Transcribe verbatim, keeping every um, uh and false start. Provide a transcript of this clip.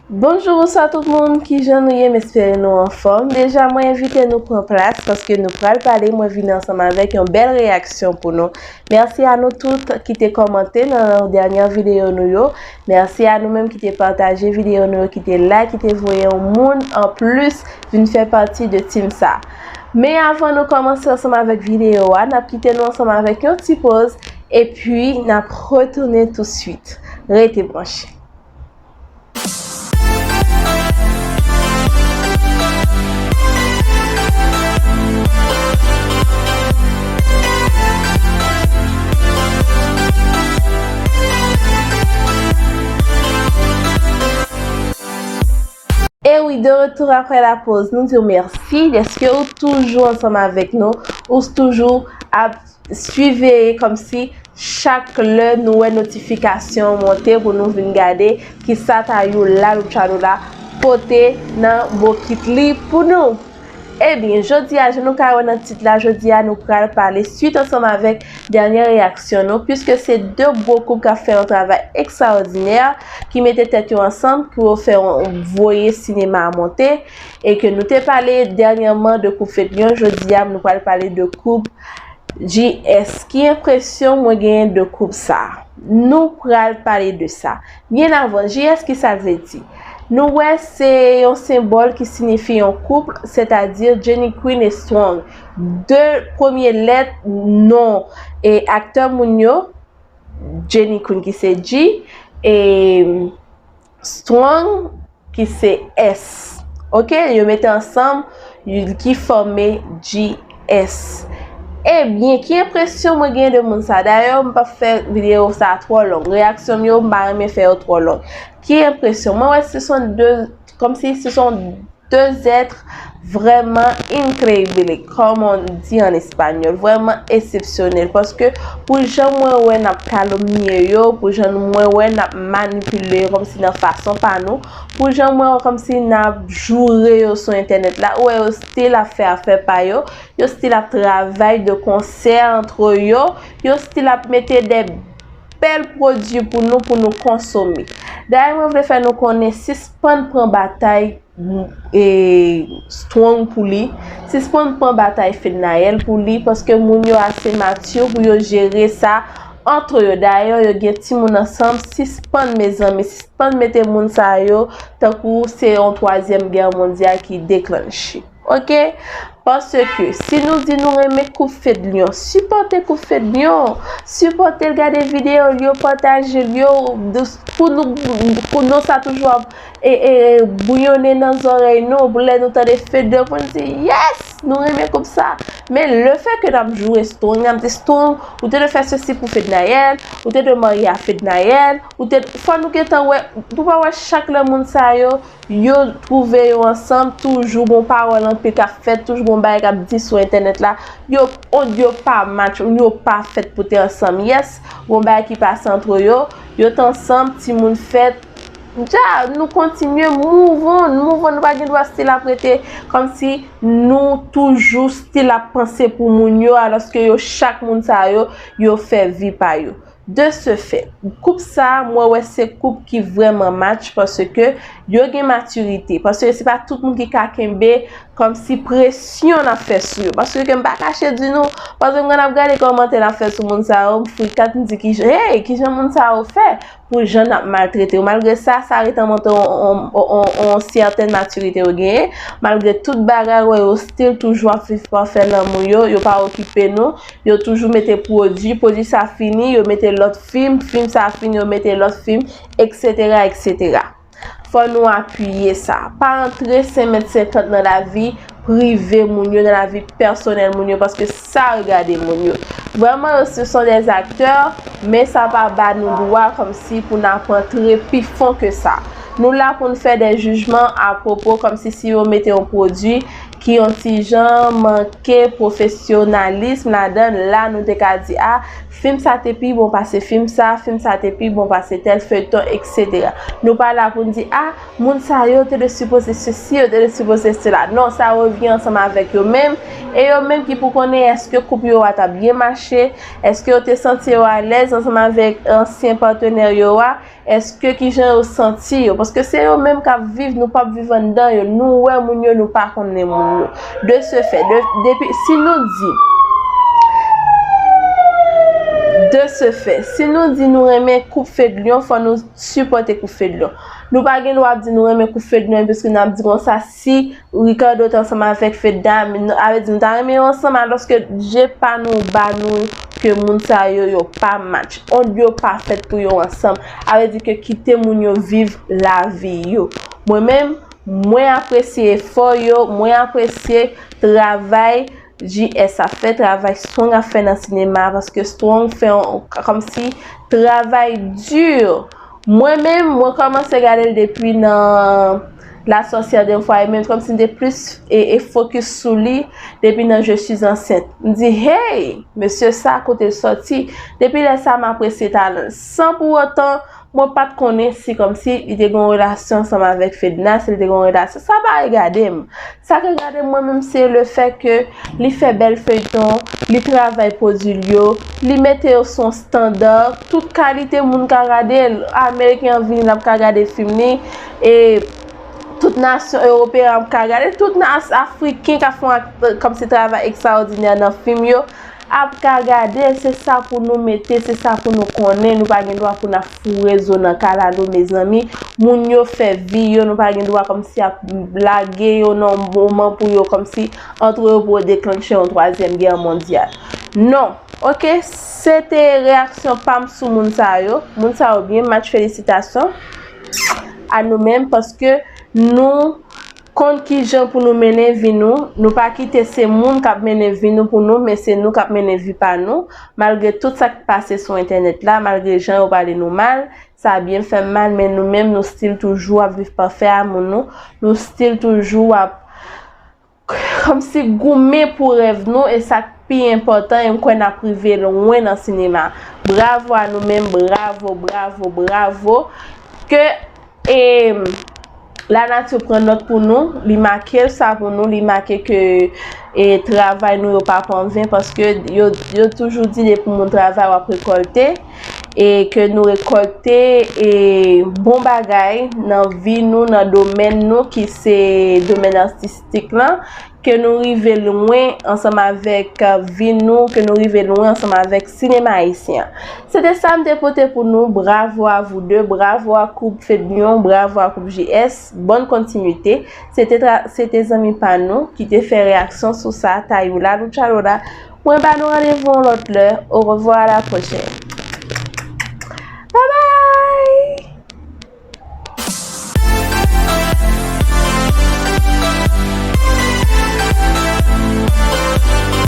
Bonjou, bonswa tout moun, kijan nou ye? M espere nou anfòm. Deja, mwen envite nou pran plas paske nou pral pale, mwen vini ansanm avèk yon bèl reyaksyon pou nou. Mèsi a nou tout ki te kòmante nan dènye videyo nou yo. Mèsi a nou menm ki te pataje videyo nou yo, ki te like, ki te voye yon moun anplis vin fè pati de team sa. Men avan nou kòmanse ansanm avèk videyo a, n ap kite nou ansanm avèk yon ti poz, epi n ap retounen touswit. Rete branche. E wi, de retour après la pause, nou di w mèsi dèske ou toujou ansanm avèk nou, ou toujou ap swiv e kòmsi chak lè nou wè notifikasyon monte pou nou vin gade kisa Tayou La Luchadora pote nan bokit li pou nou. Ebyen, jodi a, jan nou ka wè nan tit la, jodi a, nou pral pale swit ansanm avèk dènye reyaksyon nou, piske se de gwo koup k ap fè yon travay ekstraòdinè, ki mete tèt yo ansanm pou yo fè yon voye sinema a monte, e ke nou te pale dènyèman de koup Fedlion, jodi a, nou pral pale de koup G S. Ki enpresyon mwen genyen de koup sa? Nou pral pale de sa. Byen avan, G S, kisa l vle di? Nou wè se yon senbòl ki siyifi yon koup, sètadi Jenny Queen e Strong. De premye lèt non e aktè moun yo, Jenny Queen ki se G, e Strong ki se S. Oke, yo mete ansanm, ki fòme G S. Ebyen, ki enpresyon mwen gen de moun sa? Dayè, m p ap fè videyo sa twò long. Reyaksyon m yo, m pa renmen fè yo twò long. Ki enpresyon? Mwen wè se son de, kòmsi se son de zèt vrèman increíble, comme on dit en espagnol, vrèman eksepsyonèl, paske pou jan mwen wè n ap kalomnye yo, pou jan mwen wè n ap manipile yo kòmsi nan fason pa nou, pou jan mwen wè kòmsi n ap joure yo sou entènèt la, ou wè yo still ap fè afè pa yo, yo still ap travay de konsè antre yo, yo still ap mete de bèl pwodui pou nou, pou nou konsome. Dayè, mwen vle fè nou konnen, sispann pran batay e Strong pou li, sispann pran batay Fednaelle pou li, paske moun yo ase mature pou yo jere sa antre yo. Dayè, yo gen timoun ansanm, sispann, mezanmi, sispann mete moun sa yo tankou se yon twazyèm gè mondyal ki deklanche. Oke? Paske si nou di nou renmen koup Fedlion, sipòte koup Fedlion, sipòte l, gade videyo l yo, pataje l yo, pou nou, pou non sa toujou ap e, e, bouyonnen nan zòrèy nou, pou lè nou tande Fedlion, pou n di, yes, nou renmen koup sa. Men lefètke n ap joure Strong, n ap di, Strong, ou te dwe fè sesi pou Fednaelle, ou te dwe marye a Fednaelle, ou te, fò nou gentan wè, nou pa wè chak lè moun sa yo, yo twouve yo ansanm, toujou gon pawòl anpil k ap fèt, toujou gon bagay k ap di sou entènèt la, yo, on, yo pa match, yo pa fèt pou te ansanm. Yes, gon bagay ki pase antre yo, yo t ansanm, timoun fèt, dja, nou kontinye, move on, move on, nou pa gen dwa still ap rete kòmsi nou toujou still ap panse pou moun yo, alòske yo, chak moun sa yo, yo fè vi pa yo. De ce fait, koup sa, mwen wè se koup ki vrèman match, paske yo gen matirite, paske se pa tout moun ki ka kenbe kòmsi presyon n ap fè sou yo, paske ke m pa kache di nou, paske mwen ap gade kòmantè n ap fè sou moun sa yo, m frikat, m di, ki, hey, kijan moun sa yo fè pou jan n ap maltrete yo? Malgre sa, sa rete an mantè on, on, on, on sètèn matirite yo genyen, malgre tout bagay, wè yo still toujou ap viv pa fè lanmou yo, yo pa okipe nou, yo toujou mete pwodui, pwodui sa fini, yo mete lòt fim, fim sa fini, yo mete lòt fim, et cetera, et cetera. Fò nou apiye sa. Pa antre senk mèt senkant nan lavi prive moun yo, nan lavi pèsonèl moun yo, paske sa regade moun yo. Vrèman, yo, ce sont des acteurs, men sa pa ba nou dwa kòmsi pou n ap antre pi fon ke sa. Nou la pou n fè de jijman apwopo, kòmsi si yo mete yon pwodui, ki yon ti jan manke pwofesyonalis ladan l. La, nou te ka di, a, fim sa te pi bon pase fim sa, fim sa te pi bon pase tèl feyton, etsetera. Nou pa la pou n di, a, moun sa yo te dwe sipoze sesi, yo te dwe sipoze sela. Non, sa revyen ansanm avèk yo menm, e yo menm ki pou konnen èske koup yo a t ap byen mache, èske yo te santi yo alèz ansanm avèk ansyen patnè yo a, èske kijan yo santi yo, paske se yo menm k ap viv, nou p ap viv anndan yo, nou wè moun yo, nou pa konnen moun yo. De ce fait, de, depi, si nou di, de ce fait, si nou di nou renmen koup Fedlion, fò nou sipòte koup Fedlion. Nou pa gen dwa ap di nou renmen koup Fedlion, paske n ap di konsa, si Ricardo t ansanm avèk Fedna, a vle di nou ta renmen yo ansanm, alòske je pa nou ba nou ke moun sa yo, yo pa match. Ond yo pa fèt pou yo ansanm. A vle di ke kite moun yo viv lavi yo. Mwen menm, mwen apresye efò yo, mwen apresye travay J S ap fè, travay Strong ap fè nan sinema, paske Strong fè yon, kòmsi, travay di. Mwen menm, mwen kòmanse gade l depi nan La sorcière d'un foyer, menm kòmsi m te plis e, e fokis sou li depi nan Je suis enceinte. M di, hey, mesye sa, kote l sòti? Depi lè sa, m apresye talan l. San pou otan, mwen pa t konnen si kòmsi li te gen yon relasyon ansanm avèk Fedna, si li te gen yon relasyon. Sa pa regade m. Sa k regade m, mwen menm, se le fè ke li fè bèl feyton, li travay pwodui l yo, li mete yo sou yon estanda, tout kalite moun ka gade l. Ameriken an vini, l ap ka gade fim li, e tout nasyon ewopeyen ap ka gade, tout nas-, afriken k ap fè yon ak-, kòmsi travay ekstraòdinè nan fim yo, ap ka gade, se sa pou nou mete, se sa pou nou konnen, nou pa gen dwa pou n ap foure zo nan kalalou, mezanmi. Moun yo fè vi yo, nou pa gen dwa kòmsi ap lage yo nan moman pou yo kòmsi antre yo pou yo deklanche yon twazyèm gè mondyal. Non, oke, se te reyaksyon pa m sou moun sa yo. Moun sa yo byen match, felisitasyon a nou menm, paske nou konn kijan pou nou mennen vi nou. Nou pa kite se moun k ap mennen vi nou pou nou, men se nou k ap mennen vi pa nou. Malgre tout sa k pase sou entènèt la, malgre jan yo pale nou mal, sa byen fè m mal, men nou menm, nou still toujou ap viv pafè amoun nou. Nou still toujou ap kòmsi goumen pou rèv nou, e sa k pi enpòtan, e m kwè n ap rive lwen nan sinema. Bravo a nou menm, bravo, bravo, bravo. Ke, e, lanati pran nòt pou nou, li make sa pou nou, li make ke, e, travay nou yo pa pou anven, paske yo, yo toujou di depi moun travay w ap rekòlte, e ke nou rekòlte, e, bon bagay nan vi nou, nan domèn nou ki se domèn atistik lan, ke nou rive lwen ansanm avèk, e, vi nou, ke nou rive lwen ansanm avèk sinema ayisyen an. Se te sa m te pote pou nou. Bravo à vous deux, bravo à koup Fedlion, bravo à koup J S. Bonne continuité. Se te tra-, se te zanmi pa nou ki te fè reyaksyon sou sa, Tayou la, Lucha Lola. Mwen ba nou randevou yon lòt lè. Au revoir, à la prochaine.